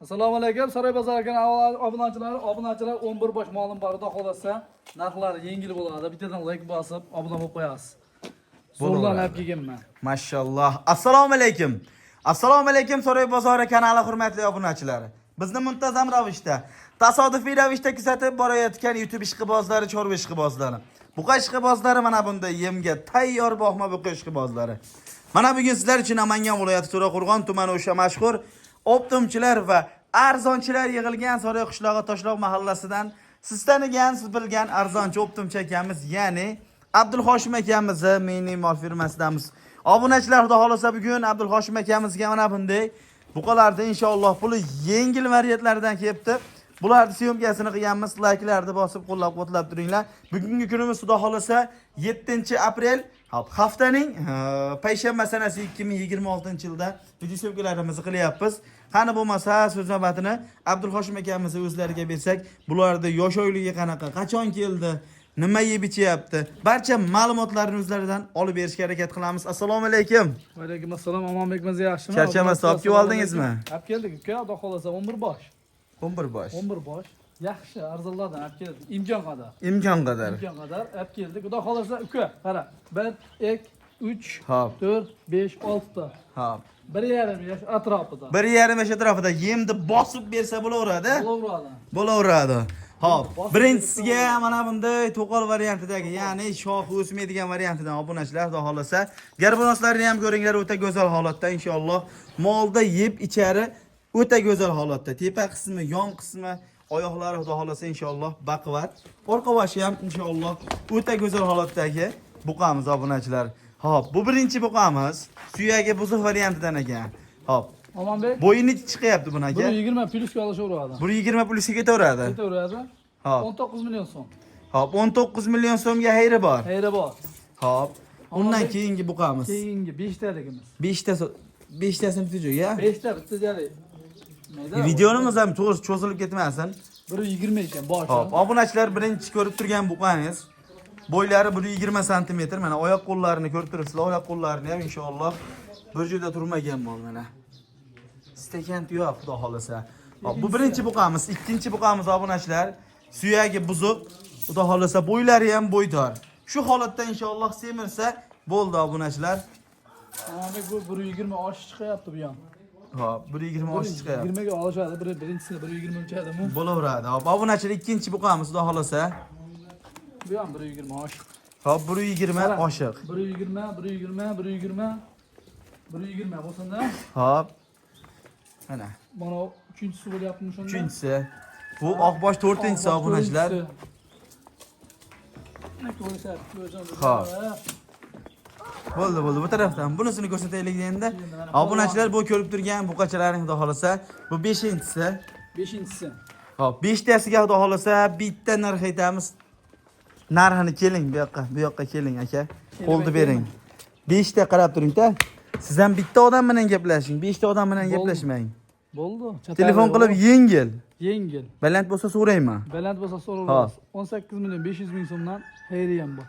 Assalomu alaykum. Saroy bozor kanali obunachilari, obunachilar 11 bosh molim bor, xudo xolasa narxlari yengil bo'ladi. Bittadan like bosib, obuna bo'lib qo'yasiz. Zo'rlarni olib kelganman. Mashalloh. Assalomu alaykum. Assalomu alaykum Saroy bozori kanali hurmatli obunachilari. Bizni muntazam ravishda, tasodifiy ravishda kuzatib borayotgan YouTube ishqibozlari, chorva ishqibozlari. Buqa ishqibozlari mana bunday yemga tayyor boqma buqa ishqibozlari. Mana bugun sizlar uchun Namangan viloyati To'raqo'rg'on tumani o'sha mashhur optimchilar va arzonchilar yig'ilgan Saroy qishlog'i Toshloq mahallasidan siz tanigan, siz bilgan arzonchi optimchi akamiz, ya'ni Abdulhoshim akamizni Mini Mol firmasidamiz. Obunachilar, xudo xolasa bugun Abdulhoshim akamizga mana bunday buqalarni inshaalloh puli yengil variantlaridan kelibdi. Bularni syomkasini qilganmiz, layklarni bosib qo'llab-quvvatlab turinglar. Bugungi kunimiz xudo xolasa 7-aprel, hop, haftaning payshanba sanasi 2026-yilda video syomkalarimizni qilyapmiz. Qani bo'lmasa so'z navbatini Abdulhoshim akamizni o'zlariga bersak, bularni yosh oyligi qanaqa, qachon keldi, nima yeb ichyapti, barcha ma'lumotlarni o'zlaridan olib berishga harakat qilamiz. Assalomu alaykum. Va alaykum assalom. Omonbek mirzo, yaxshimi? Charchamasdan olib kelib oldingizmi? Olib keldik, uka, xudo xolasa 11 bosh. 11 bosh. 11 bosh. Yaxshi, arzonlardan olib keldik. Imkon qadar. Imkon qadar. Imkon qadar olib keldik. Xudo xolasa uka, qara. 1 2 3 Hop. 4 5 6 ta. Hop. 1,5 yosh atrofida. 1,5 yosh atrofida yemni bosib bersa bo'laveradi. Bo'laveradi. Bo'laveradi. Hop, Bosib birinchisiga mana bunday to'qol variantidagi, ya'ni shoxi o'smaydigan variantidan obunachilar, xudo xolasa. Garbonoslarini ham ko'ringlar, o'ta go'zal holatda inshaalloh. Molda yeb ichari o'ta go'zal holatda. Tepa qismi, yon qismi, oyoqlari xudo xolasa inshaalloh baquvvat. Orqa boshi ham inshaalloh o'ta go'zal holatdagi buqamiz obunachilar. Hop, bu birinchi buqamiz. Suyagi buzuq variantidan ekan. Hop, Omonbek, bo'yi necha chiqyapti buni aka? 120 plyusga olishaveradi. 120 plyusga ketaveradi. Ketaveradi. Hop. 19 million so'm. Hop, 19 million so'mga xayri bor. Xayri bor. Hop. Undan Omonbek, keyingi buqamiz. Keyingi 5 taligimiz. 5 ta 5 tasini bitta joyga. 5 ta bitta joyga. Mayda. Videomiz ham to'g'ri cho'zilib ketmasin. 120 ekan boshi. Hop, obunachilar, birinchi ko'rib turgan buqangiz bo'ylari 120 santimetr. Mana oyoq qo'llarini ko'rib turibsizlar. Oyoq qo'llarini ham inshaalloh bir joyda turmagan mol mana. Stakan tuyoq xudo xolasa. Hop, bu birinchi buqamiz. Ikkinchi buqamiz obunachilar. Suyagi buzuq. Xudo xolasa bo'ylari ham bo'ydor. Shu holatda inshaalloh semirsa bo'ldi obunachilar. Omonbek, bu 120 oshish chiqyapti bu ham. Hop, 120 oshish chiqyapti. 20 ga olishadi. Bir birinchisini 120 o'lchadimi? Bo'laveradi. Hop, obunachilar, ikkinchi buqamiz xudo xolasa. Bu ham 120 oshiq. Hop, 120 Qara. oshiq. 120, 120, 120, 120 bo'lsin-da. Hop. Mana Mana uchinchisi bo'lyaptimi shunda? uchinchisi. Bu oqbosh to'rtinchisi obunachilar. Hop. Bo'ldi, bo'ldi. Bu tarafdan bunisini ko'rsataylik endi. Obunachilar, bu ko'rib turgan buqachalaring xudo xolasa, bu beshinchisi. Beshinchisi. Hop, beshtasiga xudo xolasa bitta narx aytamiz. Narxini keling bu yoqqa, bu yoqqa keling aka. Qo'lni bering. Beshta qarab turing-da. Siz ham bitta odam bilan gaplashing, beshta odam bilan Bo'ldi. gaplashmang. Bo'ldi. Telefon qilib yengil. Yengil. Baland bo'lsa so'rayman. Baland bo'lsa so'raverasiz. 18 million 500 ming so'mdan xayri ham bor.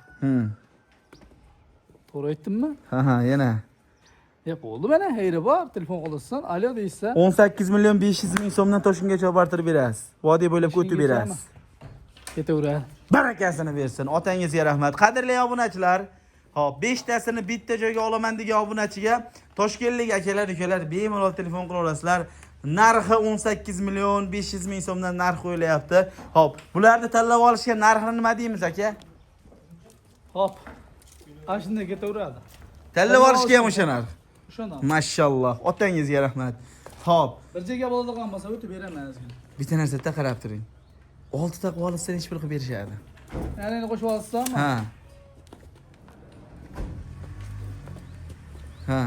To'g'ri aytdimmi? Ha, yana. Ya bo'ldi, mana xayri bor. Telefon qilsin, alo deyishsa. 18 million 500 ming so'mdan Toshkentgacha olib bortirib berasiz. Vodiy bo'ylab o'tib berasiz. Ketaveradi. Barakasini bersin. Otangizga rahmat. Qadrli obunachilar, hop, beshtasini bitta joyga olaman degan obunachiga toshkentlik akalar, ukalar bemalol telefon qila olasizlar. Narxi 18 million 500 ming so'mdan narx qo'yilyapti. Hop, bularni tanlab olishga narxini nima deymiz aka? Hop. Ana shunday ketaveradi. Tanlab olishga ham o'sha narx. O'sha narx. Mashalloh. Otangizga rahmat. Hop, Bir joyga bo'ladigan bo'lsa o'tib beraman ozgina. Bitta narsada qarab turing. 6 ta qilib olsa nechi pul qilib berishadi? Narini qo'shib olsam, Ha. Ha.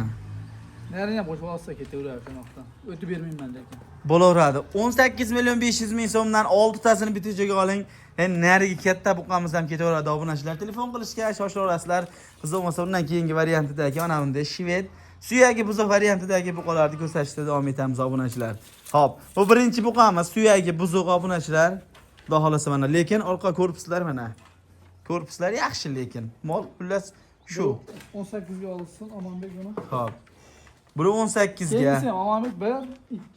narini ham qo'shib olsa ketaveradi o'sha narxdan. O'tib bermayman lekin. Bo'laveradi. 18 million 500 ming so'mdan 6 tasini bitta joyga oling. Endi narigi katta buqamiz ham ketaveradi obunachilar. Telefon qilishga shoshilaverasizlar. Qiziq bo'lmasa undan keyingi variantidagi mana bunday shved suyagi buzuq variantidagi buqalarni ko'rsatishda davom etamiz obunachilar. Hop, bu birinchi buqamiz suyagi buzuq obunachilar. Xudo xolasa mana, lekin orqa korpuslar mana. Korpuslar yaxshi lekin. Mol xullas shu. Bu 18 ga olsin Omonbek buni. Hop. Buni 18 ga. Keyingisi ham Omonbek 1,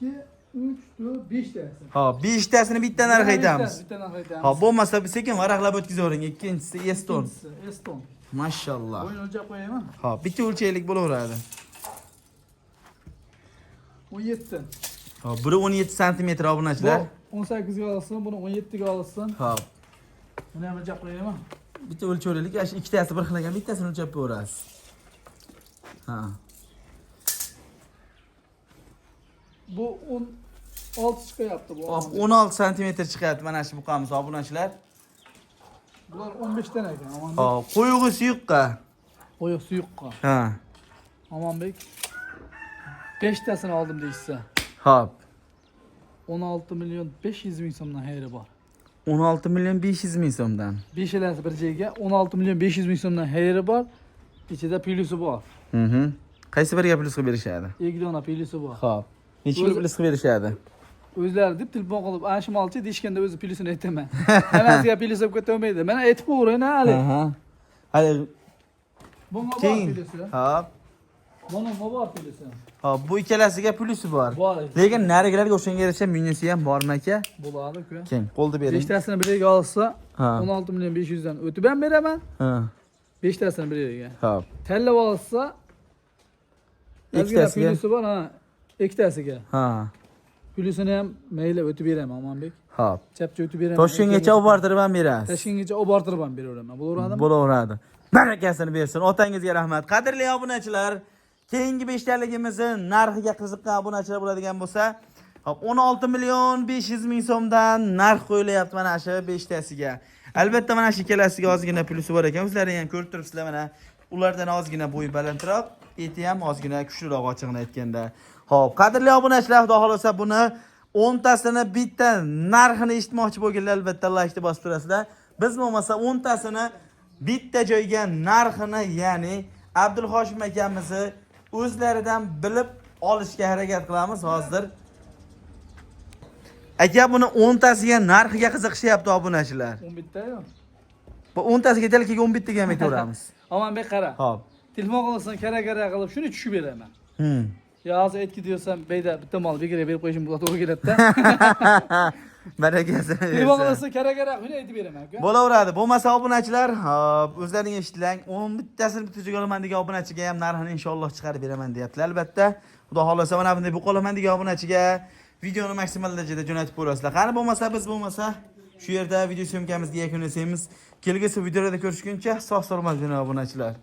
2, 3, 4, 5 tasi. Hop, 5 tasini bitta narx aytamiz. Bitta narx aytamiz. Hop, bo'lmasa sekin varaqlab o'tkazavering. Ikkinchisi Eston. Ikkinchisi Eston. Mashalloh. Bo'yini o'lchab qo'yaymi? Hop, bitta o'lchaylik bo'laveradi. 17. Hop, biri 17 santimetr obunachilar. Bu 18 ga olsin, buni 17 ga olsin. Hop. Buni ham o'lchab qo'yaymi? Bitta o'lchavlaylik. Shu ikkitasi bir xil ekan, bittasini o'lchab ko'rasiz. Ha. Bu 16 chiqyapti bu. Hop, 16 santimetr chiqyapti mana shu buqamiz obunachilar. Bular 15 tan ekan, Omonbek. Hop, quyug'i suyuqqa. Qo'yiq suyuqqa. Ha. Omonbek 5 tasini oldim deyishsa. Hop. 16 million 500 ming so'mdan xayri bor. 16 million 500 ming so'mdan. Beshalasi bir joyga 16 million 500 ming so'mdan xayri bor. Ichida plyusi bor. Mhm. Qaysi biriga plyus qilib berishadi? 2 dona plyusi bor. Hop. Necha pul plyus qilib berishadi? O'zlari deb telefon qilib, ana shu molchi deyishganda o'zi plyusini aytaman. Hammasiga plyus olib ketavermaydi. Mana aytib qo'yavering hali. Aha. Hali Bunga bor keyin. plyusi. Hop. Buni bor plyusi. Hop, bu ikkalasiga plyusi bor. Bor. Lekin narigilarga o'shanga yarasha minusi ham bormi aka? Bo'ladi-ku. Keyin qo'lni bering. Beshtasini bir yerga olsa Ha. 16 million 500 dan o'tib ham beraman. Ha. Beshtasini bir yerga. Hop. Tanlab olsa ozgina Ikkitasiga. plyusi bor, ha. Ikkitasiga. Ha. Plyusini ham mayli o'tib beraman, Omonbek. Hop. Chapcha o'tib beraman. Toshkentgacha olib bortirib ham berasiz. Toshkentgacha olib bortirib ham beraveraman. Bo'laveradimi? Bo'laveradi. Barakasini bersin. Otangizga rahmat. Qadrli obunachilar, keyingi beshtaligimizni narxiga qiziqqan obunachilar bo'ladigan bo'lsa, hop, 16 million 500 ming so'mdan narx qo'yilyapti mana shu beshtasiga. Albatta mana shu ikkalasiga ozgina plusi bor ekan. O'zlaring ham ko'rib turibsizlar mana. Ulardan ozgina bo'yi balandroq, eti ham ozgina kuchliroq ochig'ini aytganda. Xo'p, qadrli obunachilar, xudo xolasa buni 10 tasini bitta narxini eshitmoqchi bo'lganlar albatta laykni bosib turasizlar. Biz bo'lmasa 10 tasini bitta joyga narxini, ya'ni Abdulhoshim akamizni o'zlaridan bilib olishga harakat qilamiz hozir. Aka buni 10 tasiga narxiga qiziqishyapti obunachilar. 11 ta-yu. Bu 10 tasiga aytaylik, keyin 11 taga ham aytaveramiz. Omonbek qara. Xo'p. Telefon qilsin, kara-kara qilib shuni tushib beraman. Hmm. Ya hozir aytki desam, beyda bitta mol bekora berib qo'yishim to'g'ri keladi-da. Barakasini Telefon bersin. qilsin, kara-kara shuni aytib beraman aka. Bo'laveradi. Bo'lmasa obunachilar, hop, o'zlaring eshitlang. 11 tasini bitta joyga olaman degan obunachiga ham narxini inshaalloh chiqarib beraman deyaptilar. Albatta, Xudo xolasa mana bunday bu qolaman degan obunachiga videoni maksimal darajada jo'natib qo'yasizlar. Qani bo'lmasa biz bo'lmasa shu yerda video syomkamizni yakunlaymiz. Kelgusi videolarda ko'rishguncha sog' salomat bo'ling obunachilar.